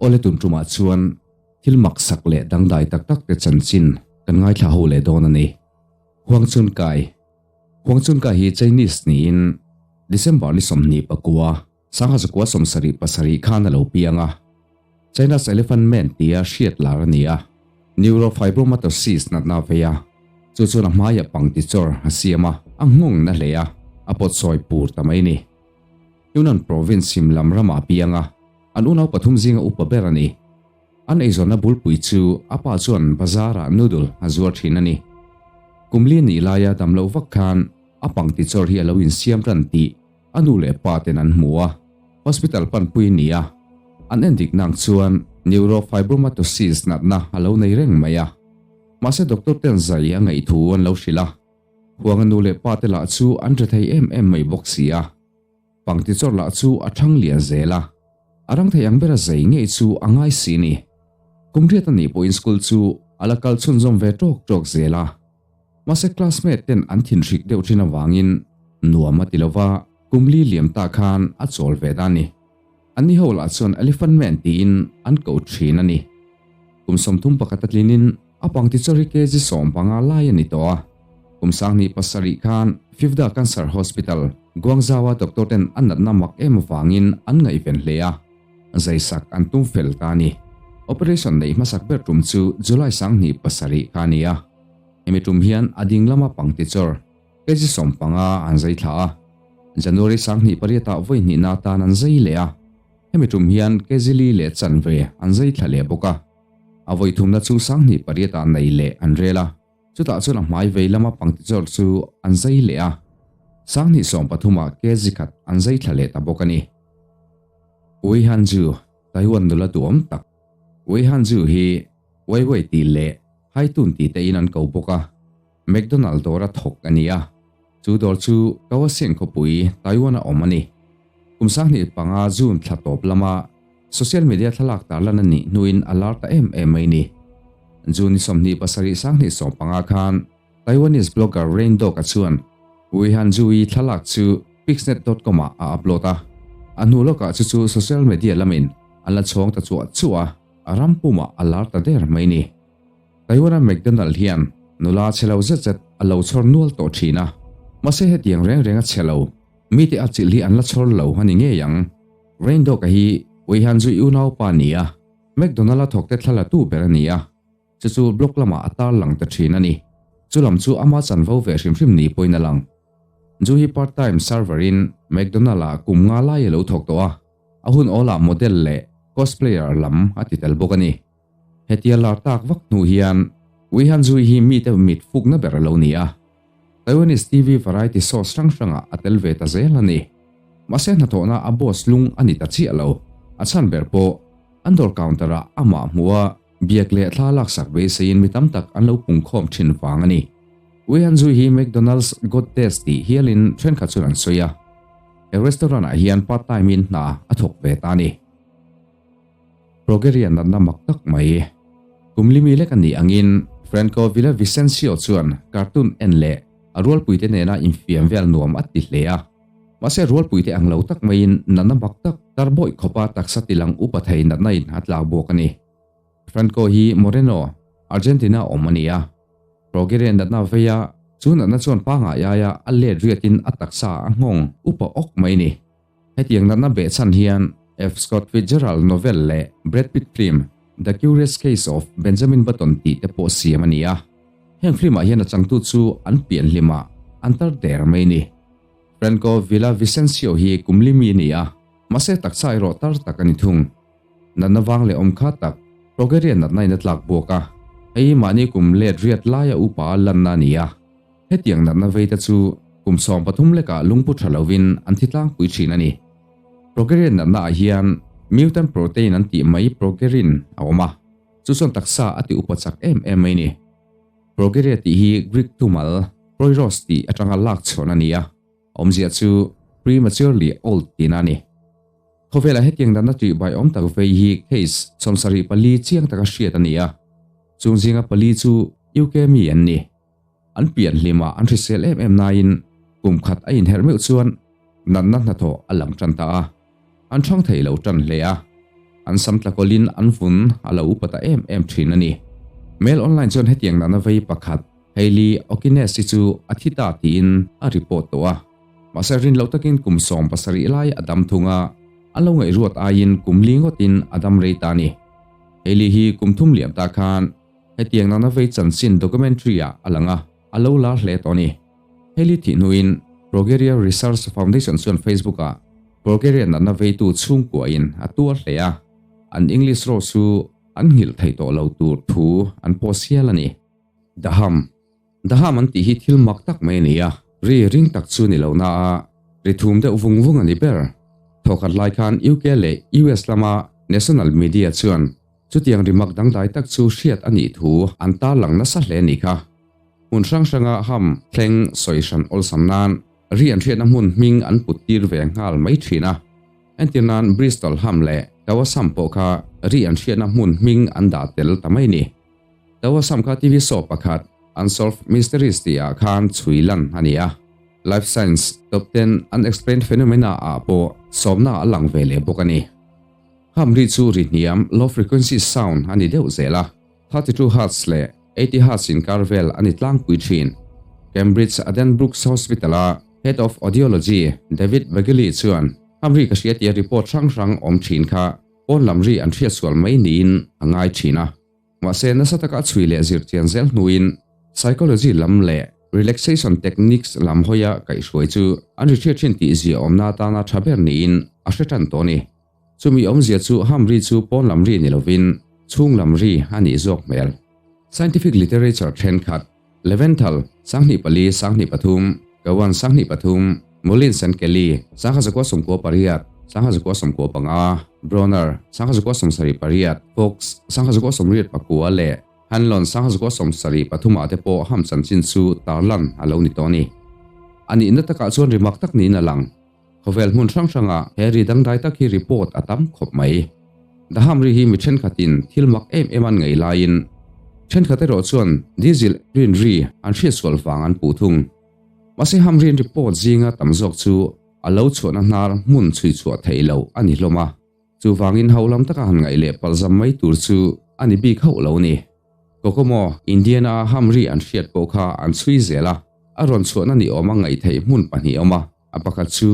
Awle tun tumah chuan thil maksak leh dangdai tak tak te chanchin kan ngaithla ho leh dawn a ni. Huang Chun Kai Huang Chun Kai hi Chinese niin December ni 24, 1977 khan a lo piang a. China's Elephant Man tia hriat lar a ni a, neurofibromatosis natna a vei a, chu chuan a hmaiah pangti chawr a siam a, a nghawng na hle a, a pawt sawi pur ta mai ni. Yunnan province him lam ramah a piang a, an unau pathum zinga upa ber a ni. An eizawnna bulpui chu a pa chuan bazar-ah noodle a zuar thin a ni. Kum li nih laia dam loh vak khan a pangti chawr hi a lo insiam ran tih A nu leh pa ten an hmu a, hospital panpui ni a, an endik nang chuan neurofibromatosis natna a lo nei reng mai a. Mahse doctor ten zai a ngaih thu an lo hrilh a, huang a nu leh pa te lah chu an ri thei em em mai bawk si a. Pangti chawr lah chu a thang lian zel a, a rang thei ang bera zai ngei chu a ngai si ni. Kum riat a nih pawhin school chu a la kal chhunzawm ve tawk tawk zel a. Mahse classmate ten an thinhrik deuh thin avangin nuam a ti lo va, kum li liam ta khan a chawl ve ta a ni. Anni ho lah chuan Elephant Man tiin an ko thin a ni. Kum 31 a tlinin a pangti chawri kg 15 lai a ni tawh a. Kum 2007 khan Fifda Cancer Hospital, Guangzhou-a doctor ten a natna mak em avangin an ngaihven hle a. Zaisak an tum fel ta a ni. Operation neih hmasak ber tum chu July 2007 kha a ni a. Hemi tum hian a ding lama pangti chawr kg 15 an zai thla a. January 2008 ah vawi hnihna atan an zai leh a. Hemi tum hian kg li leh chanve an zai thla leh bawk a. A vawi thumna chu 2008 ah nei leh an rel a. Chutah chuan a hmai vei lama pangti chawr chu an zai leh a. 2013 ah kg khat an zai thla leh ta bawk a ni. Wei Hanju, Taiwan nula duhawm tak. Wei Hanju hi Wei Wei tih leh Hai Tun tih te in an ko bawk a. McDonald dawra thawk a ni a. Chu dawr chu Kaohsiung khawpui, Taiwan a awm a ni. Kum 2005 June thla tawp lama social media thlalak tarlan a nih hnuin a lar ta em em mai ni. June ni 27 2015 khan Taiwanese blogger Rain Dog a chuan Wei Hanju-i thlalak chu Pixnet dot com ah a upload a. A hnu lawkah chu chu social media lamin an la chhawng ta chuah chuah a, a ram pumah a lar ta der mai ni. Taiwan-a McDonald hian nula chhe lo zet zet a lo chhawr nual tawh thin a, mahse hetiang reng reng a chhe lo, mite a chilh hi an la chhawr lo a ni ngei ang. Rain Dog-a hi Wei Hanju-i unaupa a ni a, McDonald-a thawkte thla la tu ber a ni a. Chu chu blog lamah a tar lang ta thin a ni. Chu lam chu ama chanvo ve hrim hrim ni pawhin a lang. Zu hi part time server in McDonald ah kum nga lai a lo thawk tawh a, a hun awlah model leh cosplayer lam a ti tel bawk a ni. Hetia lar tak vak hnu hian Wei Han Zui hi mite mit fukna ber a lo ni a. Taiwanese TV variety shows hrang hrangah a tel ve ta zel a ni. Mahse hnathawhna a boss lung a ni ta chiah lo. A chhan ber pawh an dawr counter ah amah hmuh a, Biak leh thla laksak beiseiin mi tam tak an lo pungkhawm thin vang a ni. Wei Han Zui hi McDonald's Goddess tih hialin thenkhat chuan an sawi a. He restaurant ah hian part time in hna a thawk ve ta a ni. Progeria natna mak tak mai. Kum limi lek a nih angin Franco Villavicencio chuan cartoon en leh a rualpuite nena infiam vel nuam a ti hle a. Mahse rualpuite ang lo tak maiin natna mak tak tarbawih khawpa taksa tilang upa thei natna in a tlak bawk a ni. Franco hi Moreno, Argentina awm a ni a. Progeria natna vei a, chu natna chuan pangngai aia a let riatin a taksa a nghawng upa awk mai ni. Hetiang natna behchhan hian F. Scott Fitzgerald novel leh Brad Pitt film The Curious Case of Benjamin Button tih te pawh siam a ni a. Heng film-ah hian a changtu chu an pian hlimah an tar der mai ni. Franco Villavicencio hi kum li mi a ni a, mahse taksa erawh tar tak a ni thung. Natna vang leh awm kha tak, Progeria natna in a tlak buak a, hei hi mahni kum let riat laia upa a lanna a ni a. Hetiang natna vei te chu kum 13 lekah lungpu tha lovin an thi tlangpui thin a ni. Progeria natna ah hian mutant protein an tih mai progerin a awm a, chu chuan taksa a ti upa chak em em mai ni. Progeria tih hi Greek thumal proiros tih atanga lak chhawn a ni a, awmzia chu prematurely old tihna a ni. Khawvelah hetiang danna tih bai awm tak vei hi case 74 chiang taka hriat a ni a, chung zinga pali chu UK mi an ni. An pian hlimah an hrisel em em nain kum khat a inherh meuh chuan natna hnathawh a lang tan ta a, an thang thei lo tan hle a. An sam tlakawlhin an vun a lo upa ta em em thin a ni. Mail Online chuan hetiang nana vei pakhat, Hayley Okines-i chu a thi ta tiin a report tawh a. Mahse rin loh takin kum 70 lai a dam thung a, an lo ngaihruat aiin kum li ngawtin a dam rei ta a ni. Hayley hi kum thum liam ta khan hetiang nana vei chanchin documentary-ah a lang a, a lo lar hle tawh a ni. Hayley thih hnuin Progeria Research Foundation chuan Facebook-ah Progeria natna veitu chhungkuain a tuar hle a, an English rose chu an nghilh theih tawh lo tur thu an post hial a ni. Daham. Daham an tih hi thil mak tak mai a ni a, ri ring tak chu ni lo na a, ri thum deuh vung vung a ni ber. Thawkhat lai khan UK leh US lama national media chuan chutiang ri mak dangdai tak chu hriat a nih thu an tarlang nasa hle a nih kha. Hmun hrang hranga ham thleng sawi hran awlsam nan ri an hriatna hmun hming an put tir ve nghal mai thin a. Entir nan Bristol ham leh Tawasam pawh kha ri an hriatna hmun hming an dah tel ta mai ni. Tawasam kha TV show pakhat Unsolved Mysteries tih ah khan chhui lan a ni a. Life Science Top Ten Unexplained Phenomena ah pawh sawmna a lang ve leh bawk a ni. Ham ri chu ri hniam, low frequency sound, a ni deuh zel a. 32 Hertz leh 80 Hertz inkar vel a ni tlangpui thin. Cambridge Addenbrooke's Hospital-a Head of Audiology David Baguley chuan Hamri ka hria tia report hrang hrang awm thin kha pawn lam ri an hriatsual mai niin a ngai thin a. Mahse nasa taka a chhui leh zirchian zel hnuin psychology lam leh relaxation techniques lam hawia kaihhruai chu an ri hriat thin tih zia awmna atana tha ber niin a hre tan tawh a ni. Chumi awmzia chu ham ri chu pawn lam ri ni lovin chhung lam ri a nih zawk hmel. Scientific literature thenkhat, Leventhal, 2004, 2003, Cowan, 2003, Mullins and Kelly, 1998, 1995, Bronner, 1978, Fox, 1989 leh Hanlon, 1973 ah te pawh ham chanchin chu tarlan a lo ni tawh a ni. A nihna takah chuan ri mak tak niin a lang. Khawvel hmun hrang hrangah he ri dangdai tak hi report a tam khawp mai. Daham ri hi mi thenkhatin thil mak em em an ngei laiin thenkhat erawh chuan diesel rin ri an hriatsual vang an puh thung. Mahse ham rin report zinga tam zawk chu a lo chhuahna hnar hmun chhuichhuah theih loh a ni hlawm a. Chuvangin ho lam taka han ngaih leh palzam mai tur chu a ni bik hauh lo a ni. Kokomo, Indiana-a hamri an hriat pawh kha an chhui zel a, a rawn chhuahna ni awma ngaih theih hmun pahnih a awm a, a pakhat chu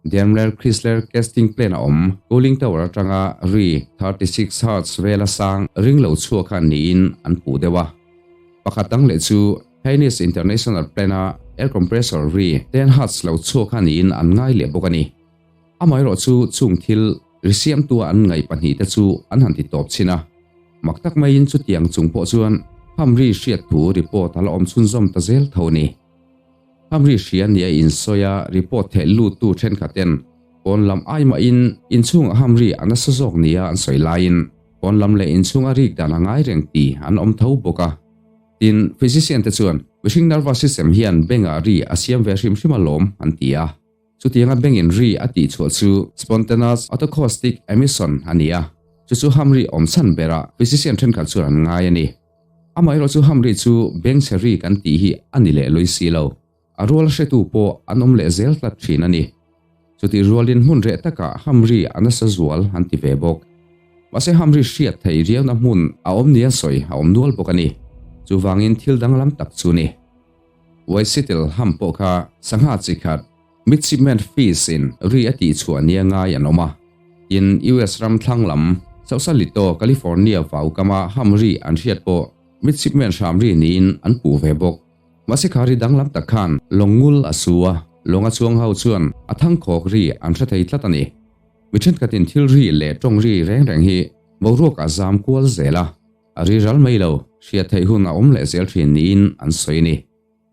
Daimler Chrysler Casting Plant a awm, Cooling Tower atanga ri 36 hertz vela sang ring lo chhuak kha niin an puh deuh a. Pakhat dang leh chu Haynes International Plant-a air compressor ri 10 hertz lo chhuak kha niin an ngai leh bawk a ni. Amaherawh chu chung thil ri siamtua an ngaih pahnihte chu an han ti tawp chhin a. Mak tak maiin chutiang chung pawh chuan Hamri hriat thu report a la awm chhunzawm ta zel tho a ni. Hamri hria nia insawi a report theh luttu thenkhaten pawn lam ai mahin inchhungah Hamri a nasa zawk nia an sawi laiin pawn lam leh inchhunga rik dan a ngai reng ti an awm tho bawk a. Tin, physician te chuan mihring nervous system hian bengah ri a siam ve hrim hrim alawm an ti a. Chutianga bengin ri a tih chhuah chu spontaneous otoacoustic emission a ni a, chu chu hamri awm chhan berah physician thenkhat chuan an ngai a ni. Amaherawh chu hamri chu bengchhe ri kan tih hi a ni leh lui si lo, a rual hretu pawh an awm leh zel tlat thin a ni. Chutih rualin hmun reh takah hamri a nasa zual an ti ve bawk. Mahse hamri hriat theih riauna hmun a awm nia sawi a awm nual bawk a ni. Chuvangin thil danglam tak chu ni. Waisetel ham pawh kha sangha chi khat midshipman fish in ri a tih chhuah nia ngai an awm a. Tin, US ram thlang lam Sausalito, California vau kama ham ri an hriat pawh midshipman hram ri niin an puh ve bawk. Mahse kha ri danglam tak khan lawng ngul a su a, lawnga chuang ho chuan a thangkhawk ri an hre thei tlat a ni. Mi thenkhatin thil ri leh tawng ri reng reng hi boruakah zam kual zel a. A ri ral mai lo, hriat theih hun a awm leh zel thin niin an sawi a ni.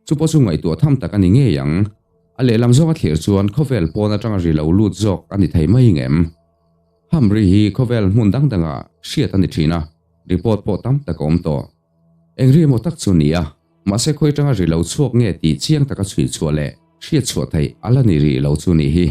Chu pawh chu ngaihtuah tham tak a ni ngei ang. A lehlam zawk a thlir chuan khawvel pawn atanga ri lo lut zawk a ni thei mai ngem. Hamri hi khawvel hmun dang dangah hriat a ni thin a, report pawh tam tak a awm tawh. Eng ri emaw tak chu ni a, mahse khawi atanga ri lo chhuak nge tih chiang taka chhui chhuah leh hriat chhuah theih a la ni rih lo chu ni hi.